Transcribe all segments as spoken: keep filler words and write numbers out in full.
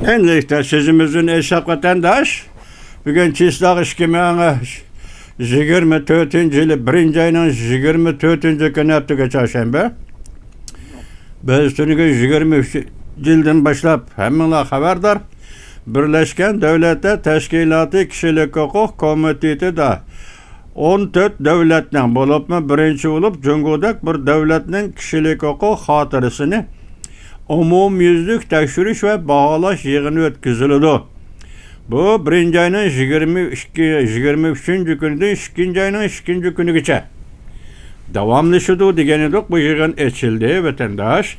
ئەمدىلىكتە سۆزىمىزدىن ئېيتساق، ۋەتەنداش، بۈگۈن چىسلاغ ئىككى مىڭ يىگىرمە تۆتىنچى يىلى بىرىنچى ئاينىڭ يىگىرمە تۆتىنچى كۈنى، ئەتىگە چارشەنبە. بىز تۈنۈگۈن يىگىرمە ئۈچىنچى يىلدىن باشلاپ، ھەممىڭلار خەۋەردار، بىرلەشكەن دۆلەتلەر تەشكىلاتى كىشىلىك ھوقۇق كومىتېتىدا ئون تۆت دۆلەتنىڭ، بولۇپمۇ بىرىنچى بولۇپ جۇڭگودەك بىر دۆلەتنىڭ كىشىلىك ھوقۇق خاتىرىسىنى ئومۇميۈزلۈك تەكشۈرۈش ۋە باھالاش يىغىنى ئۆتكۈزۈلىدۇ. بۇ بىرىنچى ئاينىڭ يىگىرمە ئىككى، يىگىرمە ئۈچىنچى كۈنىدىن ئىككىنچى ئاينىڭ ئىككىنچى كۈنىگىچە داۋاملىشىدۇ دېگەن ئىدۇق بۇ يىغىن ئېچىلدى، ۋەتەنداش.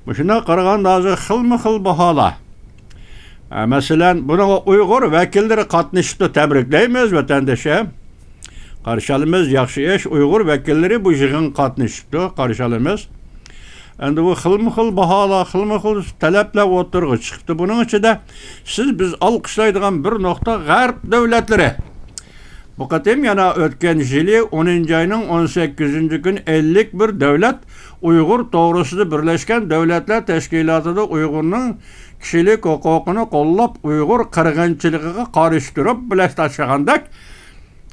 مۇشۇنداق قارىغاندا، ھازىر خىلمۇ خىل باھالار. ئە، مەسىلەن، بۇنىڭغا ئۇيغۇر ۋەكىللىرى قاتنىشىپتۇ، تەبرىكلەيمىز، ۋەتەندىشىم. قارشى ئالىمىز، ياخشى ئىش، ئۇيغۇر ۋەكىللىرى بۇ يىغىنغا قاتنىشىپتۇ، قارشى ئالىمىز. ئەمدى بۇ خىلمۇ خىل باھالار، خىلمۇ خىل تەلەپلەر ئوتتۇرىغا چىقىپتۇ. بۇنىڭ ئىچىدە سىز، بىز ئالقىشلايدىغان بىر نۇقتا، غەرب دۆلەتلىرى. بۇ قېتىم يەنە ئۆتكەن يىلى ئونىنچى ئاينىڭ ئون سەككىزىنچى كۈنى ئەللىك بىر دۆلەت ئۇيغۇر توغرىسىدا بىرلەشكەن دۆلەتلەر تەشكىلاتىدا ئۇيغۇرنىڭ كىشىلىك ھوقۇقىنى قوللاپ، ئۇيغۇر قىرغىنچىلىقىغا قارشى تۇرۇپ بىلەش تاشلىغاندەك،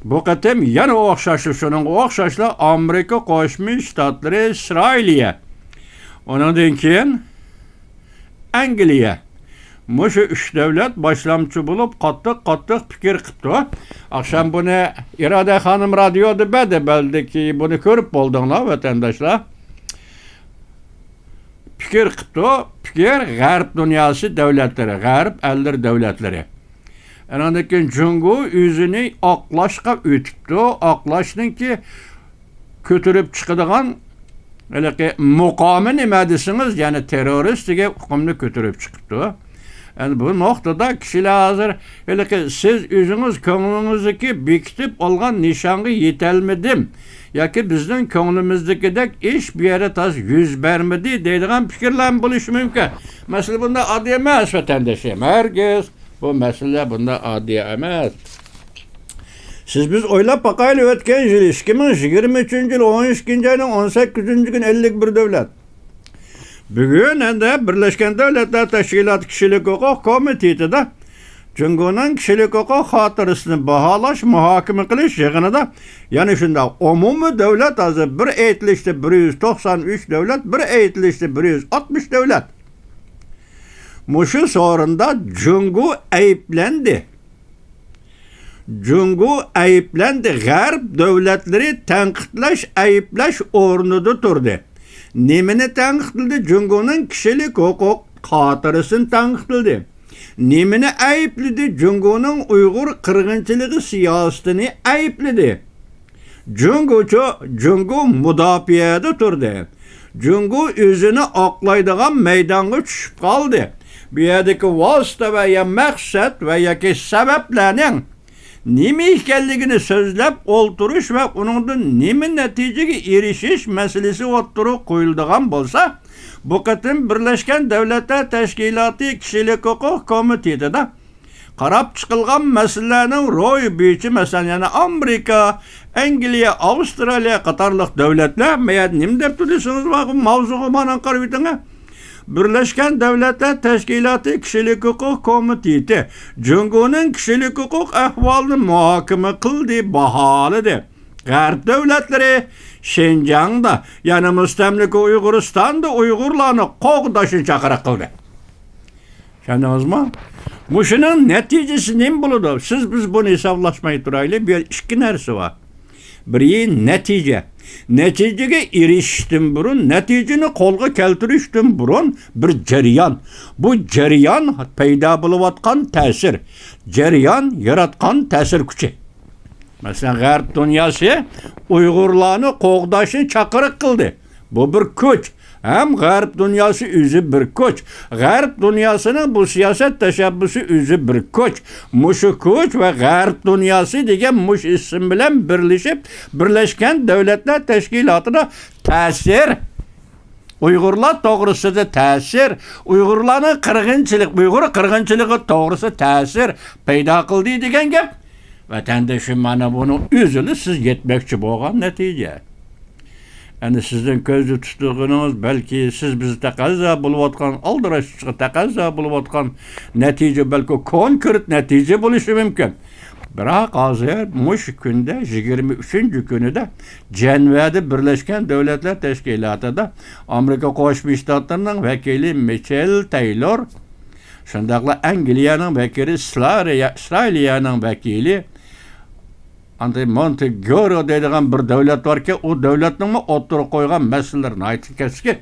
بۇ قېتىم يەنە ئوخشاشلا، شۇنىڭغا ئوخشاشلا ئامېرىكا قوشما شتاتلىرى، ئىسرائىلىيە، ئۇنىڭدىن كېيىن ئەنگلىيە، مۇشۇ ئۈچ دۆلەت باشلامچى بولۇپ قاتتىق، قاتتىق پىكىر قىپتۇ. ئاخشام بۇنى ئىرادە خانىم رادىيودا بەردى، بەلكى بۇنى كۆرۈپ بولدۇڭلار، ۋەتەنداشلار. پىكىر قىپتۇ، پىكىر غەرب دۇنياسى دۆلەتلىرى، غەرب ئەللىرى دۆلەتلىرى. ئانىڭدىن كېيىن جۇڭگو ئۆزىنى ئاقلاشقا ئۆتۈپتۇ. ئاقلاشنىڭكى كۆتۈرۈپ چىقىدىغان ھېلىقى مۇقامى نېمە دېسىڭىز، يەنى تېررورىست دېگەن ئۇقۇمنى كۆتۈرۈپ چىقىپتۇ. ئەمدى بۇ نۇقتىدا كىشىلەر ھازىر ھېلىقى، سىز ئۆزىڭىز كۆڭلىڭىزدىكى بېكىتىپ ئالغان نىشانغا يېتەلمىدىم ياكى بىزنىڭ كۆڭلىمىزدىكىدەك ئىش بۇ يەردە تاز يۈز بەرمىدى دەيدىغان پىكىرلەرمۇ بولۇشى مۇمكىن. مەسىلە بۇنداق ئاددىي ئەمەس، ۋەتەندىشىم. ھەرگىز بۇ مەسىلە بۇنداق ئاددىي ئەمەس. سىز، بىز ئويلاپ باقايلى، ئۆتكەن يىل، ئىككى مىڭ يىگىرمە ئۈچىنچى يىل ئون ئىككىنچى ئاينىڭ ئون سەككىزىنچى كۈنى ئەللىك بىر دۆلەت. بۈگۈن ئەندە بىرلەشكەن دۆلەتلەر تەشكىلاتى كىشىلىك ھوقۇق كومىتېتىدا جۇڭگونىڭ كىشىلىك ھوقۇق خاتىرىسىنى باھالاش، مۇھاكىمە قىلىش يىغىنىدا يەنە شۇنداق ئومۇمىي دۆلەت، ھازىر بىر ئېيتىلىشتا بىر يۈز توقسان ئۈچ دۆلەت، بىر ئېيتىلىشتا بىر يۈز ئاتمىش دۆلەت. مۇشۇ سورۇندا جۇڭگو ئەيىبلەندى. جۇڭگو ئەيىبلەندى. غەرب دۆلەتلىرى تەنقىدلەش، ئەيىبلەش ئورنىدا تۇردى. نېمىنى تەنقىدلىدى؟ جۇڭگونىڭ كىشىلىك ھوقۇق خاتىرىسىنى تەنقىدلىدى. نېمىنى ئەيىبلىدى؟ جۇڭگونىڭ ئۇيغۇر قىرغىنچىلىقى سىياسىتىنى ئەيىبلىدى. جۇڭگوچۇ، جۇڭگو مۇداپىئەدە تۇردى. جۇڭگو ئۆزىنى ئاقلايدىغان مەيدانغا چۈشۈپ قالدى. بۇ يەردىكى ۋاسىتە ۋە يا مەقسەت ۋە ياكى سەۋەبلەرنىڭ نېمە ئىكەنلىكىنى سۆزلەپ ئولتۇرۇش ۋە ئۇنىڭدىن نېمە نەتىجىگە ئېرىشىش مەسىلىسى ئوتتۇرىغا قويۇلىدىغان بولسا، بۇ قېتىم بىرلەشكەن دۆلەتلەر تەشكىلاتى كىشىلىك ھوقۇق كومىتېتىدا قاراپ چىقىلغان مەسىلىلەرنىڭ روھى بويىچە، مەسىلەن، يەنە ئامېرىكا، ئەنگلىيە، ئاۋسترالىيە قاتارلىق دۆلەتلەر، مەيەردە نېمە دەپتۇ دېسىڭىز، ماۋۇ ماۋزۇغا مانا قاراۋېتىڭە. بىرلەشكەن دۆلەتلەر تەشكىلاتى كىشىلىك ھوقۇق كومىتېتى جۇڭگونىڭ كىشىلىك ھوقۇق ئەھۋالىنى مۇھاكىمە قىلدى، باھالىدى. غەرب دۆلەتلىرى شىنجاڭدا، يەنى مۇستەملىكە ئۇيغۇرىستاندا ئۇيغۇرلارنى قوغداشنى چاقىرىق قىلدى. چۈشەندىڭىزمۇ؟ مۇشۇنىڭ نەتىجىسى نېمە بولىدۇ؟ سىز، بىز بۇنى ھېسابلاشماي تۇرايلى. بۇ يەردە ئىككى نەرسە بار. بىرى نەتىجە. نەتىجىگە ئېرىشىشتىن بۇرۇن، نەتىجىنى قولغا كەلتۈرۈشتىن بۇرۇن بىر جەريان. بۇ جەريان پەيدا بولۇۋاتقان تەسىر. جەريان ياراتقان تەسىر كۈچى. مەسىلەن، غەرب دۇنياسى ئۇيغۇرلارنى قوغداشنى چاقىرىق قىلدى. بۇ بىر كۈچ. ھەم غەرب دۇنياسى ئۆزى بىر كۈچ. غەرب دۇنياسىنىڭ بۇ سىياسەت تەشەببۇسى ئۆزى بىر كۈچ. مۇشۇ كۈچ ۋە غەرب دۇنياسى دېگەن مۇشۇ ئىسىم بىلەن بىرلىشىپ، بىرلەشكەن دۆلەتلەر تەشكىلاتىدا تەسىر، ئۇيغۇرلار توغرىسىدا تەسىر، ئۇيغۇرلارنىڭ قىرغىنچىلىق، ئۇيغۇر قىرغىنچىلىقى توغرىسىدا تەسىر پەيدا قىلدى دېگەن گەپ. ۋەتەندىشىم، مانا بۇنىڭ ئۆزىلا سىز يەتمەكچى بولغان نەتىجە. ئەنە سىزنىڭ كۆزدە تۇتىدىغىنىڭىز، بەلكى سىز بىز تەقەززا بولۇۋاتقان، ئالدىراشقا تەقەززا بولۇۋاتقان نەتىجە، بەلكى كونكرېت نەتىجە بولۇشى مۇمكىن. بىراق ھازىر مۇشۇ كۈندە، يىگىرمە ئۈچىنچى كۈنىدە جەنۋەدە بىرلەشكەن دۆلەتلەر تەشكىلاتىدا ئامېرىكا قوشما شتاتلىرىنىڭ ۋەكىلى مىچېل تەيلور، شۇنداقلا ئەنگلىيەنىڭ ۋەكىلى، ئىسرائىلىيە، ئىسرائىلىيەنىڭ ۋەكىلى، ئاندىن مونتېگرو دەيدىغان بىر دۆلەت باركەن، ئۇ دۆلەتنىڭمۇ ئوتتۇرىغا قويغان مەسىلىلىرى ناھايىتى كەسكىن.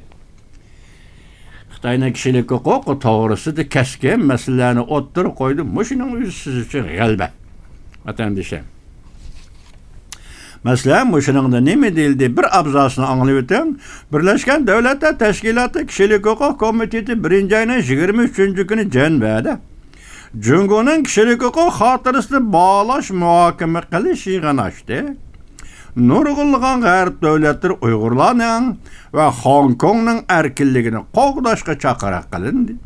خىتاينىڭ كىشىلىك ھوقۇقى توغرىسىدا كەسكىن مەسىلىلەرنى ئوتتۇرىغا قويدى. مۇشۇنىڭ ئۆزى سىز ئۈچۈن غەلىبە، ۋەتەندىشىم. مەسىلەن، مۇشۇنىڭدا نېمە دېيىلدى؟ بىر ئابزاسىنى ئاڭلىۋېتىڭ. بىرلەشكەن دۆلەتلەر تەشكىلاتى كىشىلىك ھوقۇق كومىتېتى بىرىنچى ئاينىڭ يىگىرمە ئۈچىنچى كۈنى جەنۋەدە جۇڭگونىڭ كىشىلىك ھوقۇق خاتىرىسىنى باھالاش، مۇھاكىمە قىلىش يىغىنى ئاچتى. نۇرغۇنلىغان غەرب دۆلەتلىرى ئۇيغۇرلارنىڭ ۋە خوڭكوڭنىڭ ئەركىنلىكىنى قوغداشقا چاقىرىق قىلىندى.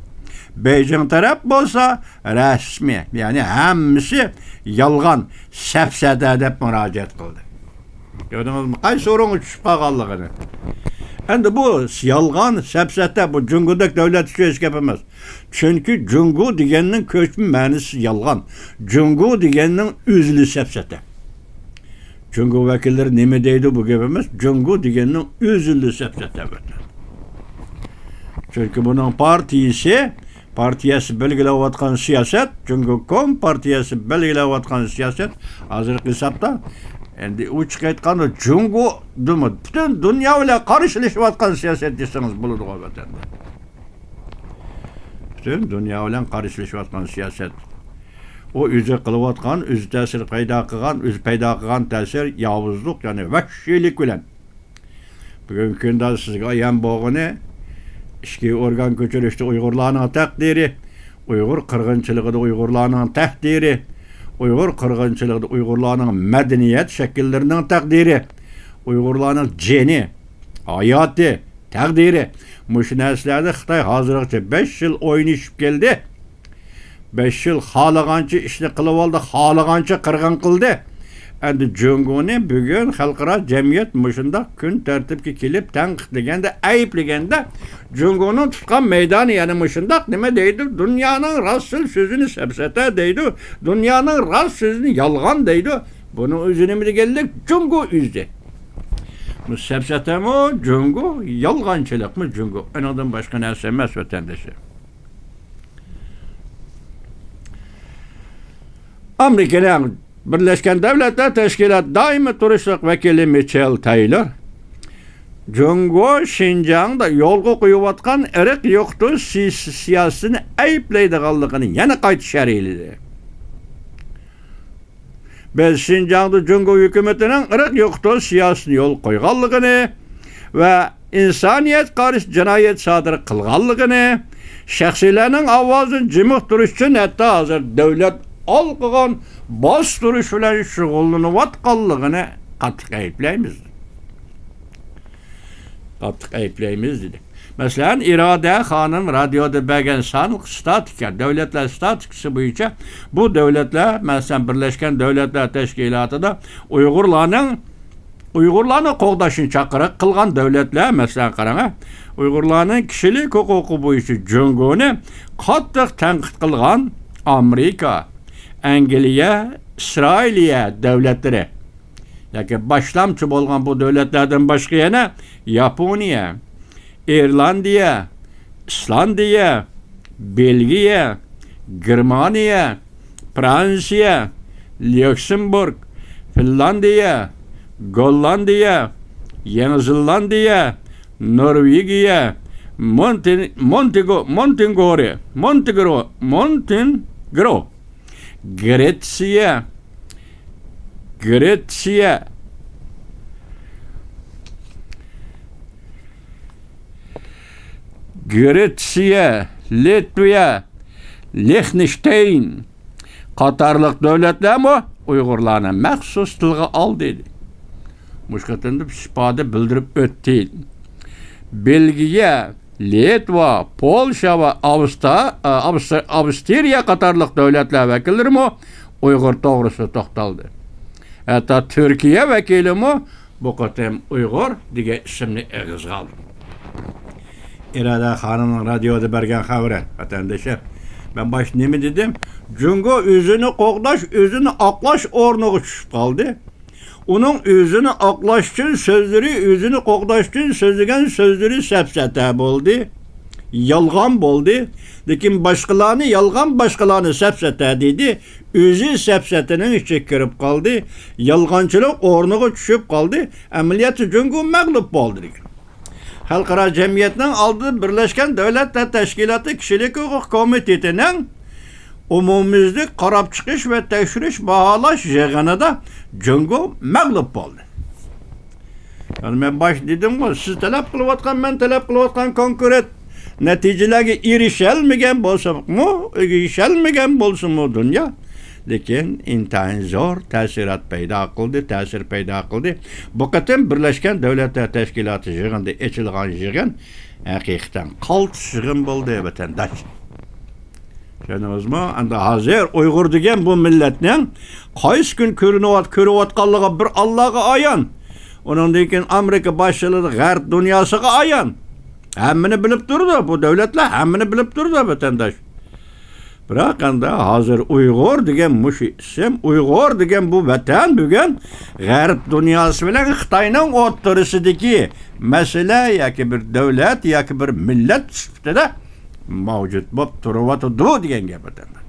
بېيجىڭ تەرەپ بولسا رەسمىي، يەنى ھەممىسى يالغان، سەپسەتە دەپ مۇراجىئەت قىلدى. كۆردىڭىزمۇ؟ قايسى ئورۇنغا چۈشۈپ قالغانلىقىنى. ئەمدى بۇ يالغان، سەپسەتە، بۇ جۇڭگودەك دۆلەت ئۈچۈن ھېچ گەپ ئەمەس. چۈنكى جۇڭگو دېگەننىڭ كۆچمە مەنىسى يالغان. جۇڭگو دېگەننىڭ ئۆزلى سەپسەتە. جۇڭگو ۋەكىللىرى نېمە دەيدۇ، بۇ گەپ ئەمەس. جۇڭگو دېگەننىڭ ئۆزلى سەپسەتە. چۈنكى بۇنىڭ پارتىيىسى، پارتىيەسى بەلگىلەۋاتقان سىياسەت، جۇڭگو كومپارتىيەسى بەلگىلەۋاتقان سىياسەت، ھازىرقى ھېسابتا، ئەمدى ئوچۇق ئېيتقاندا، جۇڭگو دېمە، پۈتۈن دۇنيا بىلەن قارشىلىشىۋاتقان سىياسەت دېسىڭىز بولىدىغۇ ۋەتەندە. پۈتۈن دۇنيا بىلەن قارشىلىشىۋاتقان سىياسەت. ئۇ ئۆزى قىلىۋاتقان، ئۆزى تەسىر پەيدا قىلغان، ئۆزى پەيدا قىلغان تەسىر ياۋۇزلۇق، يەنى ۋەھشىيلىك بىلەن. بۈگۈنكى كۈندە سىزگە ئايان بولغىنى، ئىچكى ئورگان كۆچۈرۈشتە ئۇيغۇرلارنىڭ تەقدىرى، ئۇيغۇر قىرغىنچىلىقىدا ئۇيغۇرلارنىڭ تەقدىرى، ئۇيغۇر قىرغىنچىلىقىدا ئۇيغۇرلارنىڭ مەدەنىيەت شەكىللىرىنىڭ تەقدىرى، ئۇيغۇرلارنىڭ جېنى، ھاياتى، تەقدىرى. مۇشۇ نەرسىلەردە خىتاي ھازىرغىچە بەش يىل ئوينىشىپ كەلدى. بەش يىل خالىغانچە ئىشنى قىلىۋالدى، خالىغانچە قىرغىن قىلدى. ئەمدى جۇڭگونى بۈگۈن خەلقئارا جەمئىيەت مۇشۇنداق كۈن تەرتىپكە كېلىپ تەنقىدلىگەندە، ئەيىبلىگەندە، جۇڭگونىڭ تۇتقان مەيدانى يەنە مۇشۇنداق، نېمە دەيدۇ؟ دۇنيانىڭ راستچىل سۆزىنى سەپسەتە دەيدۇ، دۇنيانىڭ راست سۆزىنى يالغان دەيدۇ. بۇنىڭ ئۆزى نېمە دېگەنلىك؟ جۇڭگو ئۆزى. بۇ سەپسەتەمۇ جۇڭگو، يالغانچىلىقمۇ جۇڭگو. ئۇنىڭدىن باشقا نەرسە ئەمەس، ۋەتەندىشىم. ئامېرىكىنىڭ بىرلەشكەن دۆلەتلەر تەشكىلاتى دائىمىي تۇرۇشلۇق ۋەكىلى مىچېل تەيلور جۇڭگو شىنجاڭدا يولغا قويۇۋاتقان ئىرق يوقىتىش سىي-، سىياسىتىنى ئەيىبلەيدىغانلىقىنى يەنە قايتا شەرھلىدى. بىز شىنجاڭدا جۇڭگو ھۆكۈمىتىنىڭ ئىرق يوقىتىش سىياسىتىنى يولغا قويغانلىقىنى ۋە ئىنسانىيەتكە قارشى جىنايەت سادىر قىلغانلىقىنى، شەخسلەرنىڭ ئاۋازىنى جىمىق تۇرۇش ئۈچۈن ھەتتا ھازىر دۆلەت ھالقىغان باستۇرۇش بىلەن شۇغۇللىنىۋاتقانلىقىنى قاتتىق ئەيىبلەيمىز. قاتتىق ئەيىبلەيمىز، دېدى. مەسىلەن، ئىرادە خانىم رادىيودا بەرگەن سانلىق ستاتىكا، دۆلەتلەر ستاتىكىسى بويىچە بۇ دۆلەتلەر، مەسىلەن، بىرلەشكەن دۆلەتلەر تەشكىلاتىدا ئۇيغۇرلارنىڭ، ئۇيغۇرلارنى قوغداشنى چاقىرىق قىلغان دۆلەتلەر، مەسىلەن، قاراڭ، ئۇيغۇرلارنىڭ كىشىلىك ھوقۇقى بويىچە جۇڭگونى قاتتىق تەنقىد قىلغان ئامېرىكا، ئەنگلىيە، ئىسرائىلىيە دۆلەتلىرى. ياكى باشلامچى بولغان بۇ دۆلەتلەردىن باشقا يەنە ياپونىيە، ئىرلاندىيە، ئىسلاندىيە، بېلگىيە، گېرمانىيە، فرانسىيە، ليۇكسېمبۇرگ، فىنلاندىيە، گوللاندىيە، يېڭى زېلاندىيە، نورۋېگىيە، مونتې-، مونتېگو-، مونتېنگورى، مونتېگرو، مونتېنگرو، گرېتسىيە، گرېتسىيە، گرېتسىيە، لىتۋىيە، لىخنشتەين قاتارلىق دۆلەتلەرمۇ ئۇيغۇرلارنى مەخسۇس تىلغا ئالدى. مۇشۇ قېتىمدا ئىپادە بىلدۈرۈپ ئۆتتى. بېلگىيە، لىتۋا، پولشا ۋە ئاۋستا-، ئاۋسترىيە قاتارلىق دۆلەتلەر ۋەكىللىرىمۇ ئۇيغۇر توغرىسىدا توختالدى. ھەتتا تۈركىيە ۋەكىلىمۇ بۇ قېتىم ئۇيغۇر دېگەن ئىسىمنى ئېغىزغا ئالدىم. ئىرادە خانىمنىڭ رادىيودا بەرگەن خەۋىرى، ۋەتەندىشىم. مەن باشتا نېمە دېدىم؟ جۇڭگو ئۆزىنى قوغداش، ئۆزىنى ئاقلاش ئورنىغا چۈشۈپ قالدى. ئۇنىڭ ئۆزىنى ئاقلاش ئۈچۈن سۆزلىرى، ئۆزىنى قوغداش ئۈچۈن سۆزلىگەن سۆزلىرى سەپسەتە بولدى، يالغان بولدى. لېكىن باشقىلارنى يالغان، باشقىلارنى سەپسەتە دېدى. ئۆزى سەپسەتىنىڭ ئىچىگە كىرىپ قالدى. يالغانچىلىق ئورنىغا چۈشۈپ قالدى. ئەمەلىيەتتە جۇڭگو مەغلۇپ بولدى دېگەن. خەلقئارا جەمئىيەتنىڭ ئالدىدا بىرلەشكەن دۆلەتلەر تەشكىلاتى كىشىلىك ھوقۇق كومىتېتىنىڭ ئومۇميۈزلۈك قاراپ چىقىش ۋە تەكشۈرۈش باھالاش يىغىنىدا جۇڭگو مەغلۇپ بولدى. يەنى مەن باشتا دېدىمغۇ، سىز تەلەپ قىلىۋاتقان، مەن تەلەپ قىلىۋاتقان كونكرېت نەتىجىلەرگە ئېرىشەلمىگەن بولسىمۇ، ئېرىشەلمىگەن بولسىمۇ دۇنيا، لېكىن ئىنتايىن زور تەسىرات پەيدا قىلدى، تەسىر پەيدا قىلدى. بۇ قېتىم بىرلەشكەن دۆلەتلەر تەشكىلاتى يىغىنىدا ئېچىلغان يىغىن ھەقىقەتەن قالتىس يىغىن بولدى، ۋەتەنداش. چۈشەندىڭىزمۇ؟ ئەمدى ھازىر ئۇيغۇر دېگەن بۇ مىللەتنىڭ قايسى كۈن كۆرۈنۈۋات-، كۆرۈۋاتقانلىقى بىر ئاللاغا ئايان. ئۇنىڭدىن كېيىن ئامېرىكا باشچىلىرى غەرب دۇنياسىغا ئايان. ھەممىنى بىلىپ تۇرىدۇ، بۇ دۆلەتلەر ھەممىنى بىلىپ تۇرىدۇ، ۋەتەنداش. بىراق ئەمدى ھازىر ئۇيغۇر دېگەن مۇشۇ ئىسىم، ئۇيغۇر دېگەن بۇ ۋەتەن بۈگۈن غەرب دۇنياسى بىلەن خىتاينىڭ ئوتتۇرىسىدىكى مەسىلە ياكى بىر دۆلەت ياكى بىر مىللەت سۈپىتىدە مەۋجۇت بولۇپ تۇرۇۋاتىدۇ دېگەن گەپ، ۋەتەنداش.